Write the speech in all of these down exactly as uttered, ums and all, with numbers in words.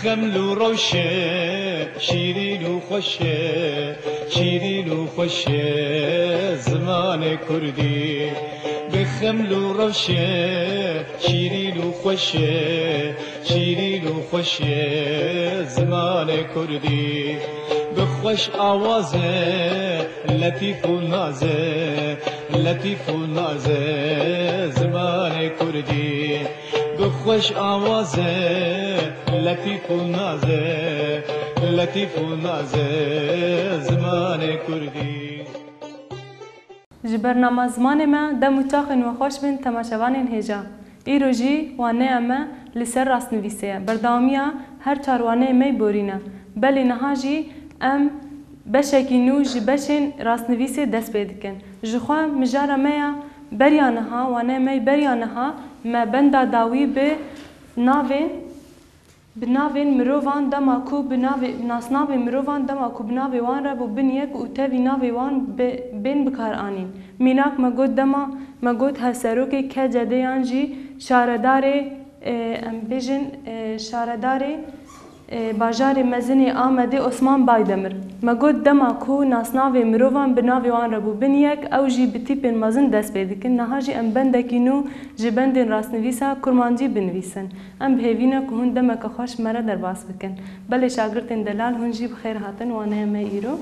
Xeml û rewşe, şîrîn û xweşe, şîrîn û xweşe zimanê kurdî. Bi xeml û rewşe, şîrîn û xweşe, şîrîn û xweşe zimanê kurdî. Bi xweş awaze, letîf û naze, letîf û naze zimanê kurdî. Bi xweş awaze, letîf û naze, letîf û naze zimanê kurdî. Ji bernama Zimanê Me dem û çaxên we xweş bin temaşevanên hêja. Îro jî waneya me li ser rastnivîsê ye. Berdewamiya her çar waneyê me yî borî ne. Belê niha jî em beşekî nû ji beşên rastnivîsê dest pê dikin. Ji xwe mijara me ya beriya niha, waneya me yî beriya niha, me benda dawî bi navên, bi navên mirovan dema ku bi navê, nasnavên mirovan dema ku bi navê wan re bû bin yek û tevî navê wan bi, bên bikaranîn. Mînak me got dema, me got hevserokê K C D yan jî şaredarê, e, em bêjin, e, şaredarê, e, bajarê mezin ê Amedê Osman Baydemir. Me got dema ku nasnavê mirovan bi navê wan re bû bin yek, ew jî bi tîpên mezin dest pê dikin. Niha jî em bendekî nû ji bendên rastnivîsa kurmancî binivîsin. Em bi hêvî ne ku hûn demeke xweş me re derbas bikin. Belê şagirtên delal, hûn jî bi xêr hatin waneya me îro.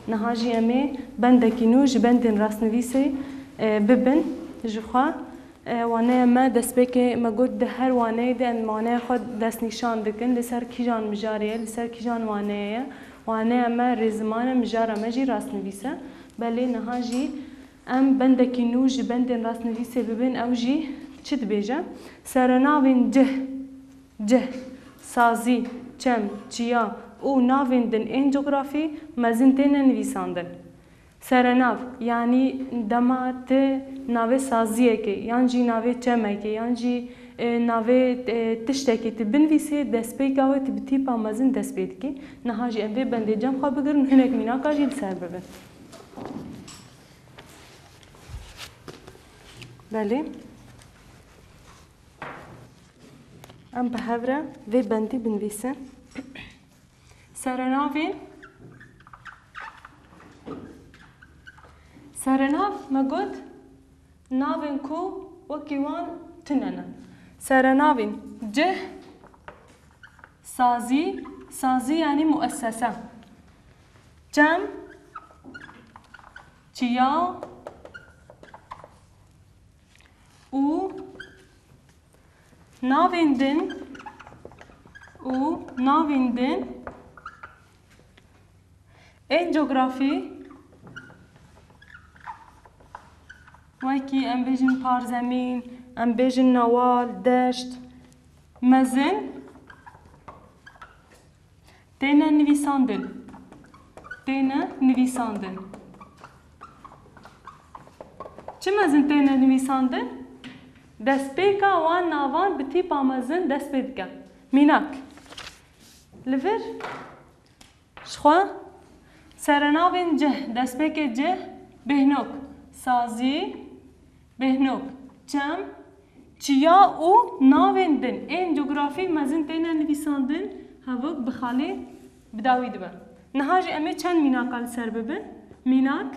Niha jî em ê bendekî nû ji bendên rastnivîsê, e, bibin ji xwe. E, waneya me destpêkê me got di her waneyê de em waneya xwe destnîşan dikin. Li ser kîjan mijarê ye, li ser kîjan waneyê ye. Waneya me rêziman e, mijara me jî rastnivîs e. Belê niha jî em bendekî nû ji bendên rastnivîsê bibin, ew jî çi dibêje? Serenavên cih, cih, sazî, çem, çiya û navên din ên cografî mezin têne nivîsandin. Serenav, yanî dema tu navê saziyekê, yan jî navê çemekê, yan jî, e, navê, e, tiştekê tu binivîsî, destpêka wê tu bi tîpa mezin dest pê dikî. Niha jî em vê bendê cem xwe bigirin, hinek mînaka jî li ser bibin. Belê. Em bi hev re vê bendî binivîsin. Serenavên, serenav me got, navên ku wekî wan tune ne. Serenavên cih, sazî, sazî yanî muessese, çem, çiya û navên din û navên din ên cografî, wekî em bêjin parzemîn, em bêjin newal, deşt, mezin, têne nivîsandin. Têne nivîsandin. Çi mezin têne nivîsandin? Destpêka wan navan bi tîpa mezin dest pê dike. Mînak. Li vir, ji xwe, serenavên cih, destpêkê cih, bêhnok, sazî, bêhnok, çem, çiya û navên din ên cografî mezin têne nivîsandin, hevok bi xalê bi dawî dibe. Niha jî em ê çend mînaka li ser bibin. Mînak,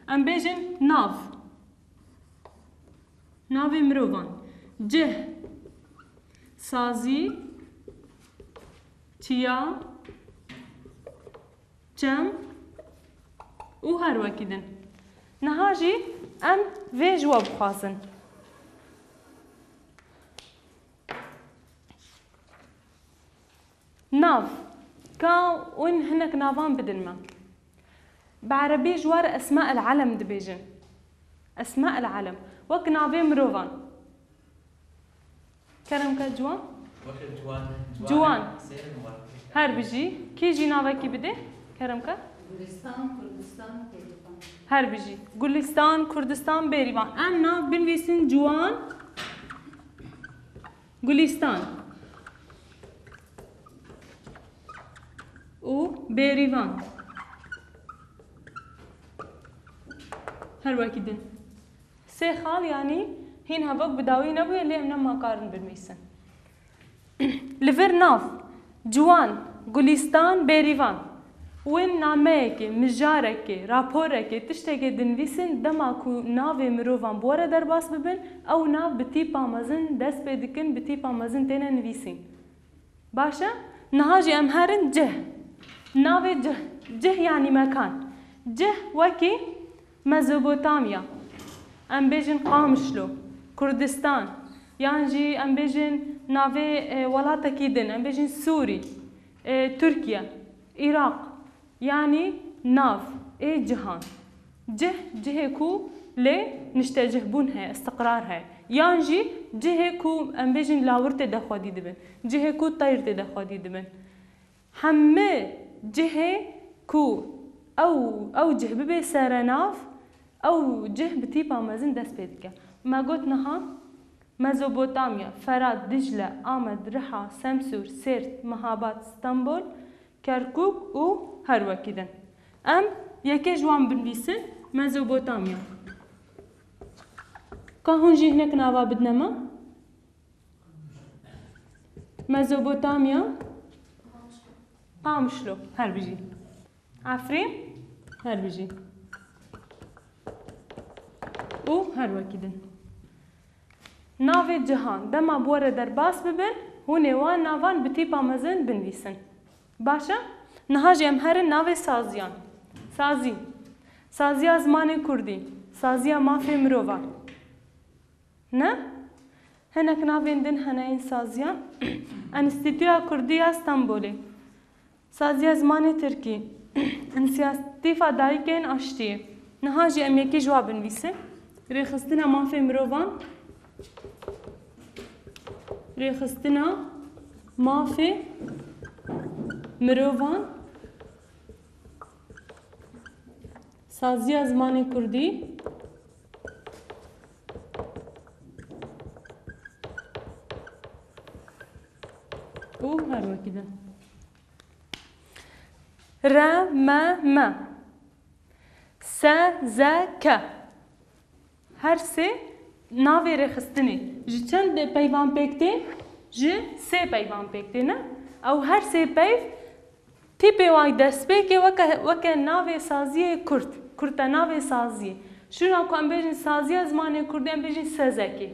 em bêjin nav. Navê mirovan. Cih, sazî, çiya, çem û her wekî din. Niha jî em vê ji we bixwazin. Nav. Ka hûn hinek navan bidin me. Bi erebî ji we re esma el alem dibêjin. Esma el alem. Wek navê mirovan. Kerem ke ciwan? Weke ciwan, Ciwan. Sêr mi war? Her bijî. Kî jî navekî bidê? Kerem ke? Gulistan, Kurdistan, Bêrîvan. Her bijî. Gulistan, Kurdistan, Bêrîvan. Em nav binivîsin ciwan, Gulistan û Bêrîvan. Her wekî din. Sê xal, yanî hîn hevok bi dawî nebûye, lê em nema karin binivîsin. Li vir nav, ciwan, gulîstan, bêrîvan. Win nameyekê, mijarekê, raporekê, tiştekê dinivîsin, dema ku navê mirovan bi we re derbas bibin, ew nav bi tîpa mezin dest pê dikin, bi tîpa mezin têne nivîsîn. Baş e? Niha jî em herin cih. Navê cih. Cih yanî mekan. Cih wekî Mezopotamya. Em bêjin Qamişlo, Kurdistan, yan jî em bêjin navê, e, welatekî din, em bêjin Sûrî, e, Tirkiye, Iraq, yanî nav ê cihan. Cih, cihê ku lê niştecihbûn heye, istiqrar heye. Yan jî cihê ku em bêjin lawir tê de xwedî dibin. Cihê ku teyr tê de xwedî dibin. Hemî cihê ku ew, ew cih bibe serenav, ew cih bi tîpa mezin dest pê dike. Me got niha Mezopotamya, Ferat, Dicle, Amed, Riha, Semsûr, Sêrt, Mihabad, Stenbol, Kerkûk û her wekî din. Em yekê ji wan binivîsin, Mezopotamya. Ka hûn jî hinek nava bidine me? Mezopotamya, Qamişlo, her bijî. Efrîn, her bijî. Û her wekî din. Navê cihan, dema bi we re derbas bibin, hûn ê wan navan bi tîpa mezin binivîsin. Baş e? Niha jî em herin navê saziyan. Sazî. Saziya zimanê kurdî. Saziya mafê mirovan. Ne? Hinek navên din hene yên saziyan. Enstîtuya Kurdî ya Stenbolê. Saziya zimanê tirkî. Însiyatîfa Dayikên Aştiyê. Niha jî em yekî ji wa binivîsin. Rêxistina mafê mirovan. Rêxistina mafê mirovan. Saziya zimanê kurdî. Û her wekî din. Re, me, me. Se, ze, ke. Her sê navê rêxistinê. Ji çend peyvan pêk tê? Ji sê peyvan pêk tê, ne? Ew her sê peyv tîpê wan destpêkê weke, weke navê saziyê kurt. Kurte navê saziyê. Şûna ku em bêjin saziya zimanê kurdî, em bêjin sezekê.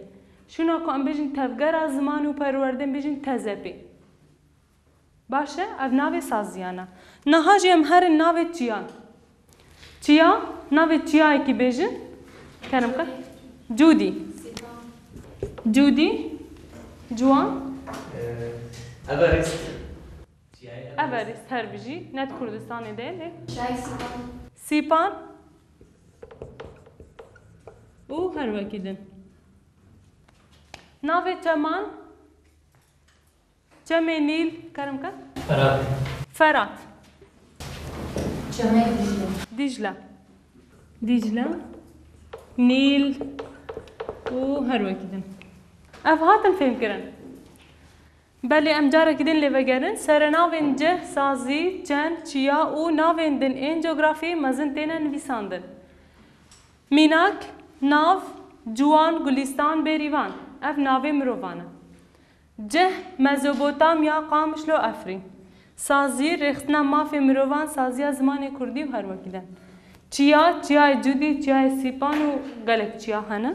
Şûna ku em bêjin tevgera ziman û perwerdê, em bêjin tezepê. Baş e, ev navê saziyan e. Niha jî em herin navê çiyan. Çiya, navê çiyayekî bêjin. Kerem ke. Cûdî. Cûdî. Ciwan. Ee, Everest. Çiyayê Everest. Everest her bijî. Ne di Kurdistanê de lê. Çiyayê Sîpan. Sîpan. Û her wekî din. Navê çeman. Çemê Nîl, kerem ke. Ferat. Ferat. Çemê Dicle. Dicle. Dicle. Nîl. Û her wekî din. Ev hatin fêhmkirin. Belê em carekî din lê vegerin. Serenavên cih, sazî, çem, çiya û navên din ên cografî mezin têne nivîsandin. Mînak, nav, ciwan, gulîstan, bêrîvan. Ev navê mirovan e. Cih, Mezopotamya, Qamişlo, Efrîn. Sazî, rêxistina mafê mirovan, saziya zimanê kurdî û her wekî din. Çiya, çiyayê Cûdî, çiyayê Sîpan û gelek çiya hene.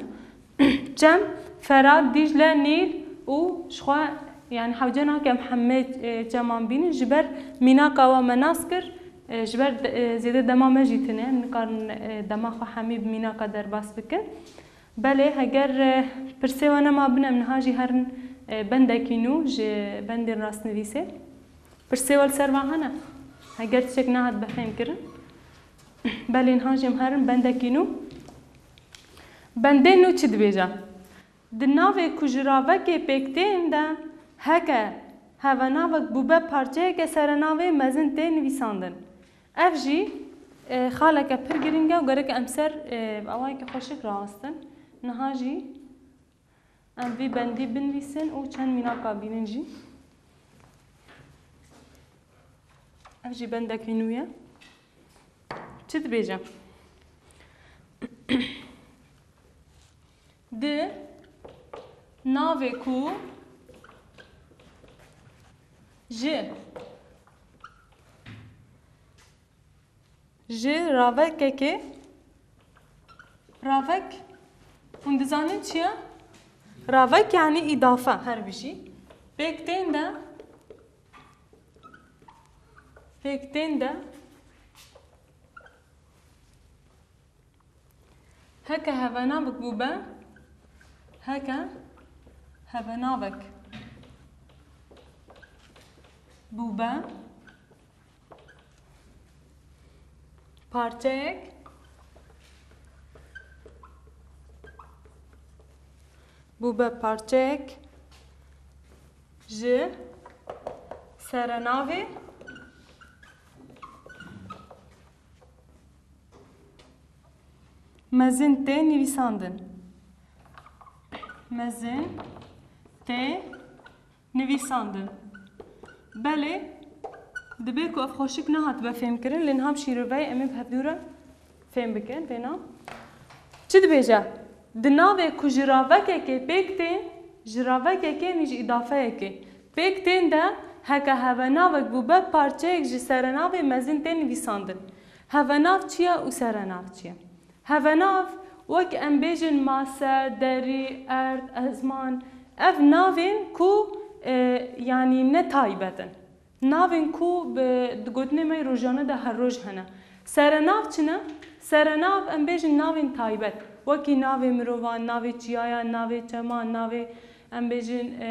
Çem, Ferat, Dîcle, Nîl û jixwe, yanî hewce nake em hemê, e, çeman bînin. Ji ber mînaka we me nas kir, e, ji ber de, e, zêde dema me jî tune, em nikarin, e, dema xwe hemî bi mînaka derbas bikin. Belê, heger, e, pirsê we nema bin, em niha jî herin, e, bendekî nû ji bendên rastnivîsê. Pirsê we li ser van hene? Heger tiştek nehat bifêmkirin. Belê, niha jî em herin bendekî nû. Bendê nû çi dibêje? Di navê ku ji ravekê pêk tên de heke hevenavek bûbe parçeyeke serenavê mezin tê nivîsandin. Ev jî, e, xaleke pir giring e û gerek em ser, e, bi awayeke xweşik rawestin. Niha jî em vî bendî binivîsin û çend mînaka bînin jî. Ev jî bendekî nû ye. Çi dibêje? Di navê ku Ji. Ji ravekekê. Ravek. Hûn dizanin çi ye? Ravek yanî îdafe, her bijî. Pêk tên de. Pêk tên de. Heke hevenavek bûbe, heke hevenavek bûbe, parçeyek, bûbe parçeyek ji serenavê mezin tê nivîsandin. Mezin tê nivîsandin. Belê, dibe ku ev xweşik nehatibe fêmkirin, lê niha bi şîroveyê em ê bi hevdû re fêm bikin, vêna. Çi dibêje? Di navê ku ji ravekekê pêk tên, ji ravekekê nî ji îdafeyekê pêk tên de heke hevenavek bûbe parçeyek ji serenavê mezin tê nivîsandin. Hevenav çi ye û serenav çi ye? Hevenav, wek em bêjin mase, derî, erd, ezman, ev navên ku, e, yanî ne taybet in. Navên ku bi, di gotinê me yê rojane de her roj hene. Serenav çi ne? Serenav em bêjin navên taybet. Wekî navê mirovan, navê çiyayan, navê çeman, navê em bêjin, e,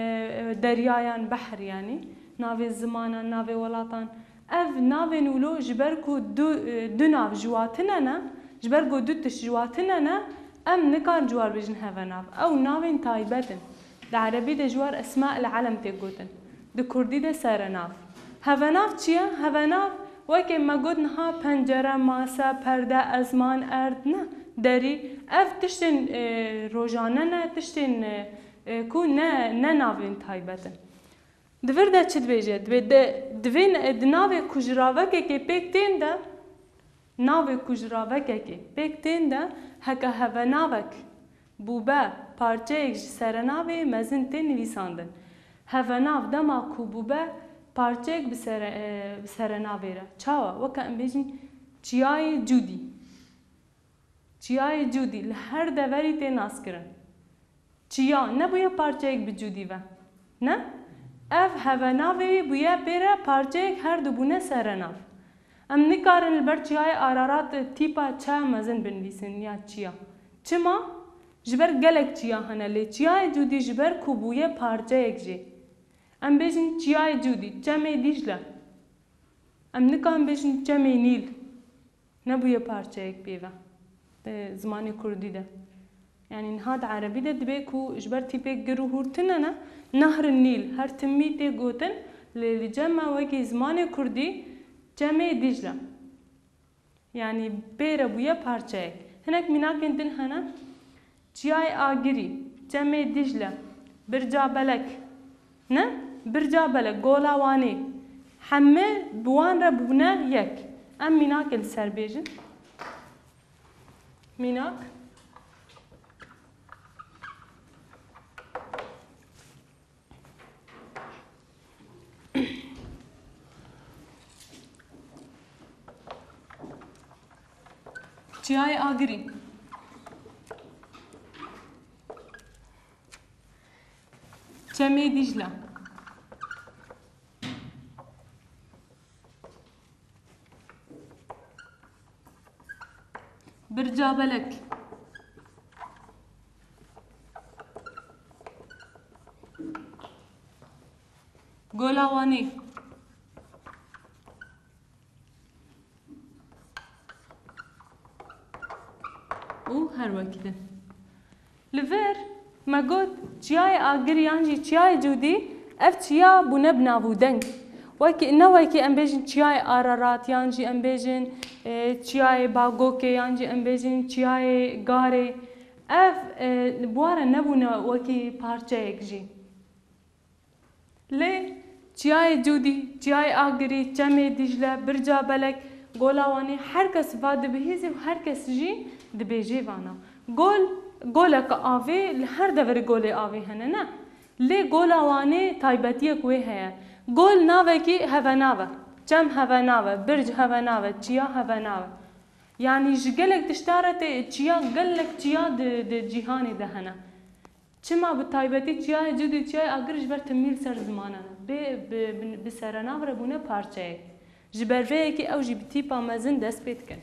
e, deryayan, behr yanî. Navê zimanan, navê welatan. Ev navên wilo ji ber ku du, e, du nav ji wa tune ne, ji ber ku du tişt ji wa tune ne, em nikarin ji war bêjin hevenav. Ew navên taybet in. Di erebî de ji war esma el alem tê gotin. Di kurdî de serenav. Hevenav çi ye? Hevenav weke me got niha pencere, mase, perde, ezman, erd, ne, derî. Ev tiştên, e, rojane ne, tiştên, e, e, ku ne, ne navên taybet in. Di vir de çi dibêje? Dibê de, divê ne, di navê ku ji ravekekê pêk tên de, navê ku ji ravekekê pêk tên de heke hevenavek bûbe parçeyek ji serenavê mezin tê nivîsandin. Hevenav dema ku bûbe parçeyek bi sere-, e, bi serenavê re. Çawa? Weke em bêjin çiyayê Cûdî. Çiyayê Cûdî li her deverî tê naskirin. Çiya nebûye parçeyek bi Cûdî ve. Ne? Ev hevenavê wî bûye pê re parçeyek, her du bûne serenav. Em nikarin li ber çiyayê Ararat tîpa çe mezin binivîsin ya çiya. Çima? Ji ber gelek çiya hene lê çiyayê Cûdî ji ber ku bûye parçeyek jê. Em bêjin çiyayê Cûdî, çemê Dîcle. Em nikarin bêjin çemê Nîl. Nebûye parçeyek pê ve. Di zimanê kurdî de. Yanî niha di erebî de dibê ku ji ber tîpê gir û hûr tune ne, Nahr Nîl her timî tê gotin, lê li cem me wekî zimanê kurdî çemê Dîcle. Yanî pê re bûye parçeyek. Hinek mînakên din hene. Çiyayê Agirî, Çemê Dîcle, Birca Belek, ne? Birca Belek, Gola Wanê. Heme bi wan re bûne yek. Em mînakê li ser bêjin. Mînak. Çiyayê Agirî. Çemê Dîcle. Birca Belek. Gola Wanê. Û her wekî din. Li vir me got, çiyayê Agir yan jî çiyayê Cûdî, ev çiya bûne bi nav û deng. Wekî, ne wekî em bêjin çiyayê Ararat, yan jî em bêjin, e, çiyayê Bagokê, yan jî em bêjin çiyayê Garê. Ev, e, bi wan re nebûne wekî parçeyek jî. Lê çiyayê Cûdî, çiyayê Agirî, Çemê Dîcle, Birca Belek, Gola Wanê, her kes va dibihîzê û her kes jî dibêjê vana. Gol, goleke avê, li her deverê golê avê hene, ne? Lê Gola Wanê taybetiyek wê heye. Gol navekî hevenav e. Çem hevenav e, birc hevenav e, çiya hevenav e. Yanî ji gelek tişta re tê çiya, gelek çiya di, di cîhanê de hene. Çima bi taybetî çiyayê cûd û çiyayê agir ji ber timî li ser zimanan e. Bê bi, bi, bi serenav re bûne parçeyek. Ji ber vê yekê ew jî bi tîpa mezin dest pê dikin.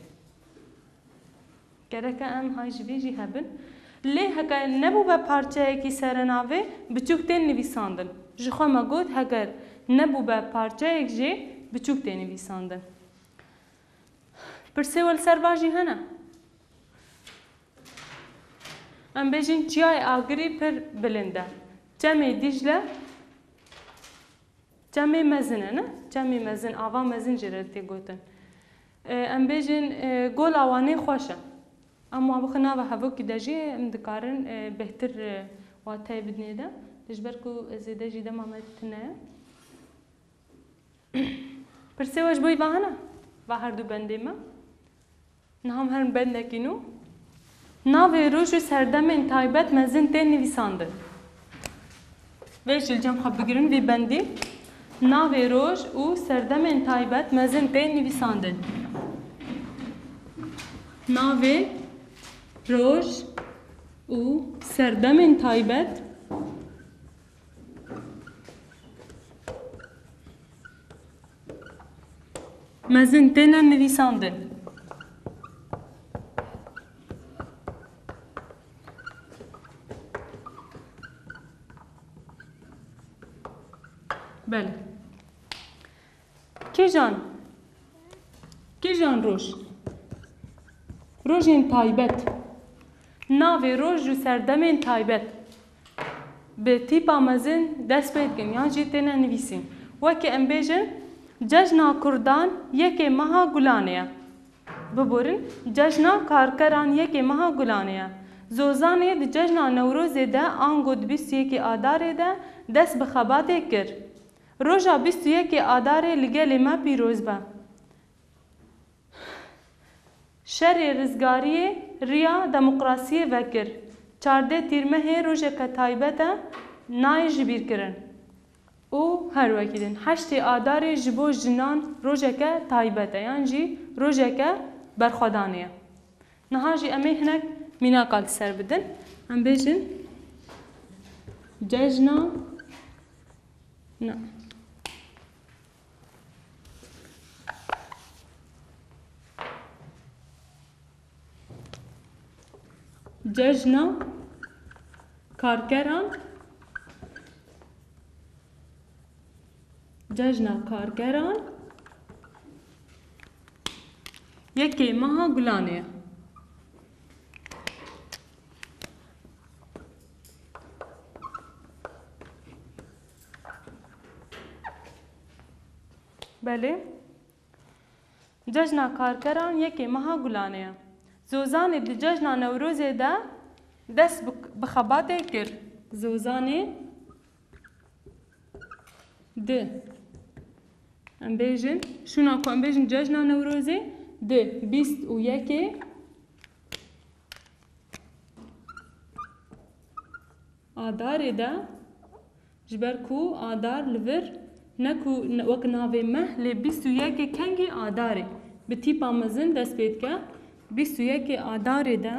Gereke em hay ji vê jî hebin. Lê heke nebûbe parçeyekî serenavê, biçûk tên nivîsandin. Ji xwe me got, heger nebûbe parçeyek jê, biçûk tê nivîsandin. Pirsê we li ser va jî hene? Em bêjin çiyayê Agirî pir bilind e. Çemê Dîcle çemê mezin e, ne? Çemê mezin, ava mezin jê re tê gotin. E, em bêjin, e, Gola Wanê xweş e. Em wan bixin nava hevokî de jî em dikarin, e, bêhtir, e, wateyê bidinê de. Lê ji ber ku zêde jî dema me tune ye. Pirsê we ji bo va hene? Va her du bendê me. Niha em herin bendekî nû. Navê roj û serdemên taybet mezin tên nivîsandin. Vê jî li cem xwe bigirin vî bendî. Navê roj û serdemên taybet mezin tên nivîsandin. Navê roj û serdemên taybet mezin têne nivîsandin. Belê. Kîjan? Kîjan roj? Rojên taybet. Navê roj û serdemên taybet. Bi tîpa mezin dest pê dikin yan jî têne nivîsîn. Wekî em bêjin, Cejna Kurdan yekê meha Gulanê ye. Biborin, Cejna Karkeran yekê meha Gulanê ye. Zozanê di Cejna Newrozê de ango di bîst û yekê Adarê de dest bi xebatê kir. Roja bîst û yekê Adarê li gelê me pîroz be. Şerê rizgariyê riya demokrasiyê vekir. Çardeh Tîrmehê rojeke taybet e, nayê jibîrkirin. Û her wekî din, heştê Adarê ji bo jinan rojeke taybet e, yan jî rojeke berxwedanê ye. Niha jî em ê hinek mînaka li ser bidin. Em bêjin cejna, na. Cejna karkeran, cejna karkeran yekê meha Gulanê ye. Belê. Cejna karkeran yekê meha Gulanê ye. Zozanê di cejna Newrozê de dest bi, bi xebatê kir. Zozanê di, em bêjin, şûna ku em bêjin cejna Newrozê, di bîst û yekê Adarê de, ji ber ku Adar li vir ne ku ne, wek navê meh, lê bîst û yekê kengî Adarê bi tîpa mezin dest pê dike. Bîst û yekê Adarê de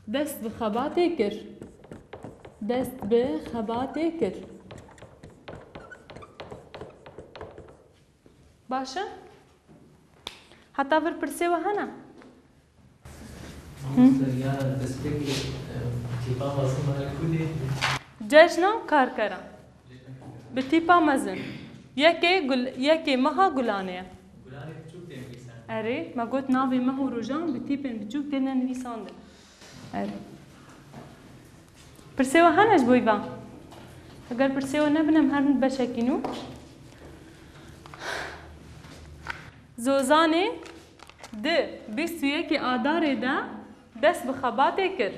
dest bi xebatê kir. Dest bi xebatê kir. Baş e? Heta vir pirsê we hene? Mamoste, ya destpêkê, e, tîpa mezin me ku dê? Cejna karkeran. Bi tîpa mezin. Yekê gul, yekê meha Gulanê ye. Gulanê biçûk tê nivîsandin. Erê, me got navê meh û rojan bi tîpên biçûk têne nivîsandin. Erê. Pirsê we hene ji bo îvan? Eger pirsê we nebin, em herin beşekî nû. Zozanê di bîst û yekê Adarê de dest bi xebatê kir.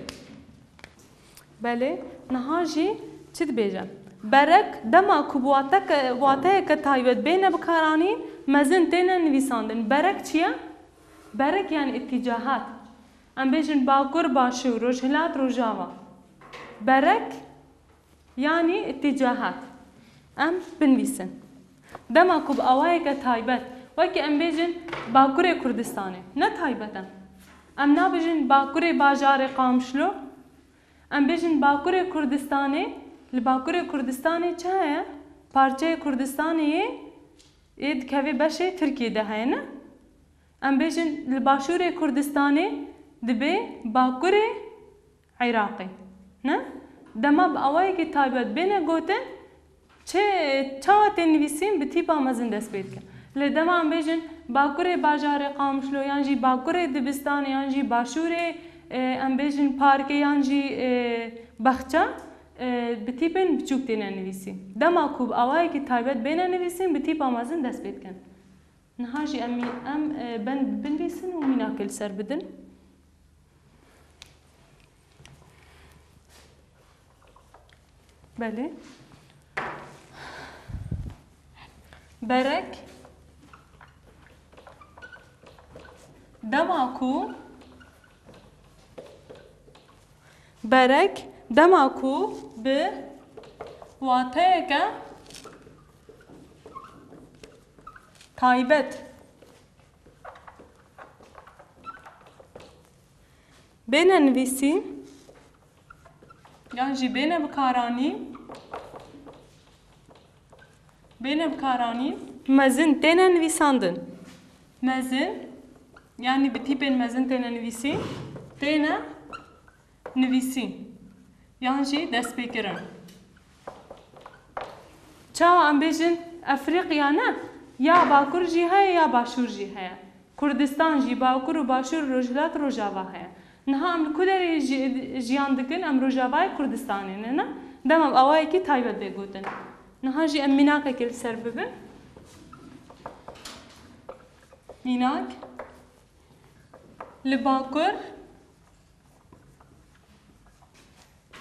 Belê, niha jî çi dibêje? Berek, dema ku bi wateke, wateyeke taybet bêne bikaranîn, mezin têne nivîsandin. Berek çi ye? Berek yani îtîcahat. Em bêjin Bakur, Başûr, Rojhilat, Rojava. Berek, yanî îtîcahat. em binivîsin. Dema ku bi awayeke taybet, wekî em bêjin Bakurê Kurdistanê, ne taybet em. Em nabêjin Bakurê bajarê Qamişlo, em bêjin Bakurê Kurdistanê, li Bakurê Kurdistanê çi heye? Parçeyê Kurdistanê yê, yê dikeve beşê Tirkiyê de heye, ne? Em bêjin li Başûrê Kurdistanê dibe Bakurê Iraqê. Ne? Dema bi awayekî taybet bêne gotin, çi, çawa tên nivîsîn, bi tîpa mezin dest pê dike. Lê dema em bêjin Bakurê bajarê Qamişlo, yan jî Bakurê dibistanê, yan jî Başûrê, e, em bêjin parkê, yan jî, e, baxça, e, bi tîpên biçûk têne nivîsîn. Dema ku bi awayekî taybet bêne nivîsîn, bi tîpa mezin dest pê dikin. Niha jî em, em, e, ben binivîsin û mînakê li ser bidin. Belê. Berek. Dema ku, berek, dema ku bi wateyeke taybet bêne nivîsî, yan jî bêne bikaranî, bêne bikaranî, mezin têne nivîsandin. Mezin, yanî bi tîpên mezin têne nivîsî, têne nivîsîn yan jî destpêkirin. Çawa em bêjin Efrîqya ne? Ya Bakur jî heye ya Başûr jî heye. Kurdistan jî Bakur û Başûr, Rojhilat, Rojava heye. Niha em li ku derê jî, jiyan dikin? Em Rojavayê Kurdistanê ne, ne? Dema bi awayekî taybet bê gotin. Niha jî em mînakekê li ser bibin. Mînak. Li Bakur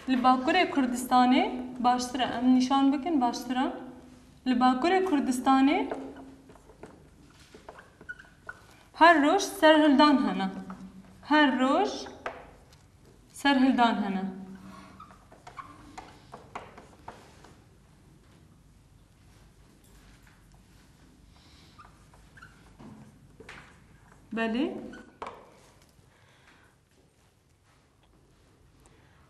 Li Bakurê Kurdistanê, baştir e em nîşan bikin, baştir e. Li Bakurê Kurdistanê her roj serhildan hene. Her roj serhildan hene. Belê.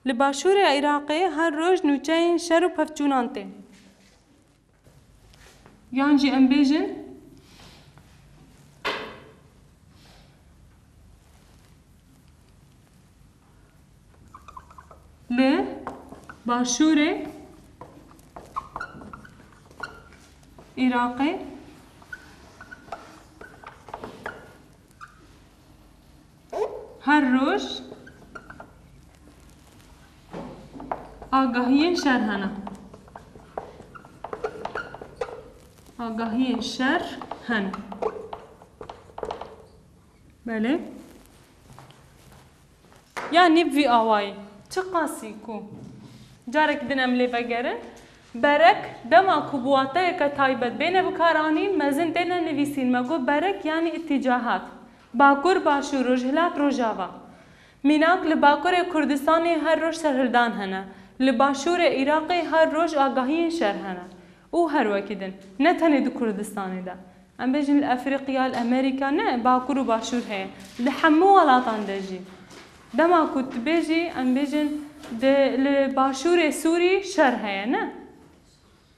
Li başûrê Iraqê her roj nûçeyên şer û pevçûnan tên. Yan jî em bêjin, li başûrê Iraqê her roj agahiyên şer hene. Agahiyên şer hene. Belê. Yanî bi vî awayî. Çiqasî ku. Carek din em lê vegerin. Berek, dema ku bi wateyeke taybet bêne bikaranîn, mezin têne nivîsîn. Me got berek yanî îtîcahat. Bakur, Başûr, Rojhilat, Rojava. Mînak, li Bakurê Kurdistanê her roj serhildan hene. Li Başûrê Iraqê her roj agahiyên şer hene. Û her wekî din. Ne tenê di Kurdistanê de. Em bêjin li Efrîqya, li Amerîka ne, Bakur û Başûr heye. Li hemû welatan de jî. Dema ku tu bêjî, em bêjin di, li Başûrê Sûrî şer heye, ne?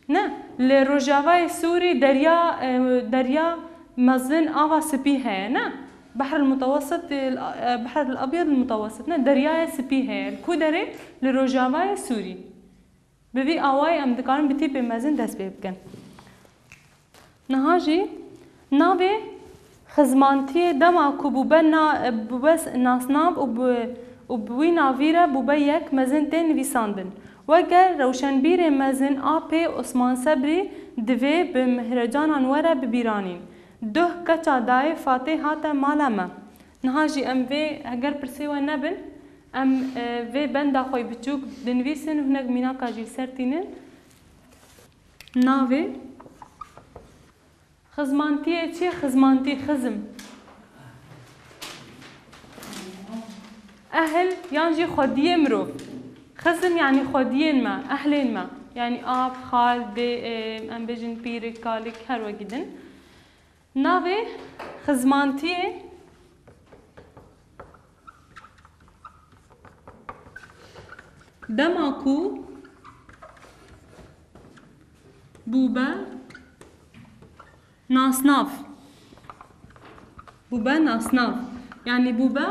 Ne, li Rojavayê Sûrî derya, e, derya mezin ava spî heye, ne? Behr el Mutewesit, e, Behr el Abyad el Mutewesit, ne? Deryaya spî heye. Li ku derê? Li Rojavayê Sûrî. Bi vî awayî em dikarin bi tîpê mezin dest pê bikin. Niha jî navê xizmantiyê dema ku bûbe na-, bûbe nasnav û bi, û bi wî navî re bûbe yek mezin tê nivîsandin. Weke rewşenbîrê mezin A P Osman Sebrî divê bi mihrecanan were bibîranîn. Duh keça dayê Fatê hate mala me. Niha jî em vê, heger pirsê we nebin, em, e, vê benda xwe yê biçûk dinivîsin û hinek mînaka jî li ser tînin. Navê xizmantiyê çi ye? Xizmantî, xizm. Ehl yan jî xwediyê mirov. Xizm yanî xwediyên me, ehlên me. Yanî ap, xal, dê, e, em bêjin pîrik, kalik, her wekî din. Navê xizmantiyê dema ku bûbe nasnav. Bûbe nasnav. Yanî bûbe,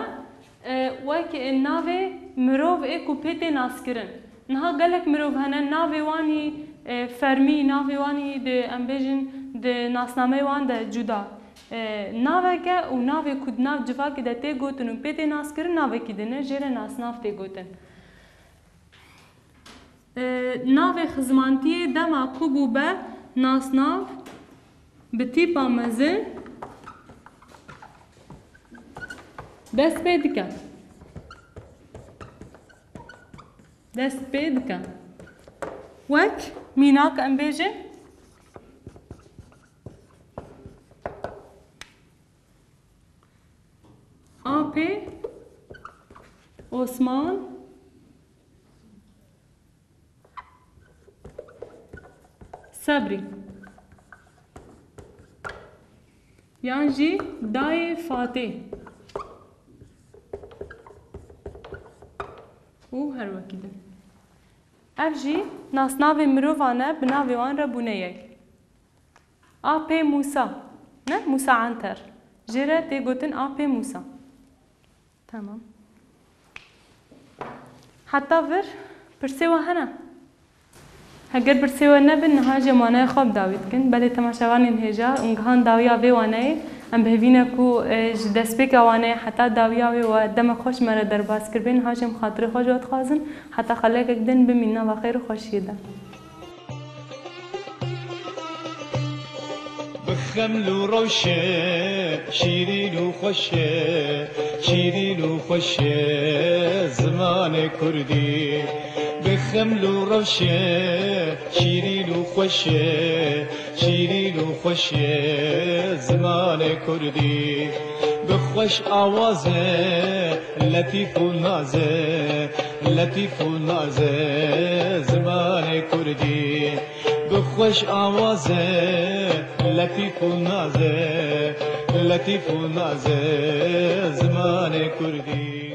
e, wek navê mirov ê ku pê tê naskirin. Niha gelek mirov hene, navê wan î, e, fermî, navê wan î di, em bêjin, di nasnameyê wan de cuda. E, naveke û navê ku di nav civakê de tê gotin û pê tê naskirin, navekî din e, jê re nasnav tê gotin. E, navê xizmantiyê dema ku bûbe nasnav bi tîpa mezin dest pê dike. Dest pê dike. Wek mînak em bêjin. Apê Osman Sebrî. Yan jî dayê Fatê. Û her wekî din. Ev jî nasnavê mirovan e, bi navê wan re bûne yek. Apê Mûsa. Ne? Mûsa Anter. Jê re tê gotin Apê Mûsa. Tamam. Heta vir pirsê we hene? Heger pirsê we nebin, niha jî em waneyê xwe bi dawî dikin. Belê temaşevanên hêja, hûn gihan dawiya vê waneyê. Em bi hêvî ne ku, e, ji destpêka waneyê heta dawiya wê we demek xwe ji me re derbas kiribê. Niha jî em xatirê xwe ji we dixwazin. Heta xelekek din bimîn nava xêr û xweşiyê de. Bi xeml û rewşe, şîrîn û xweş e, şîrîn û xweş e zimanê kurdî. Bi xeml û rewşe, şîrîn û xweş e, şîrîn û xweş e zimanê kurdî. Bi xweş awaze, letîf û naze, letîf û naze zimanê kurdî. Bi xweş awaze, letîf û naze, letîf û naze zimanê kurdî.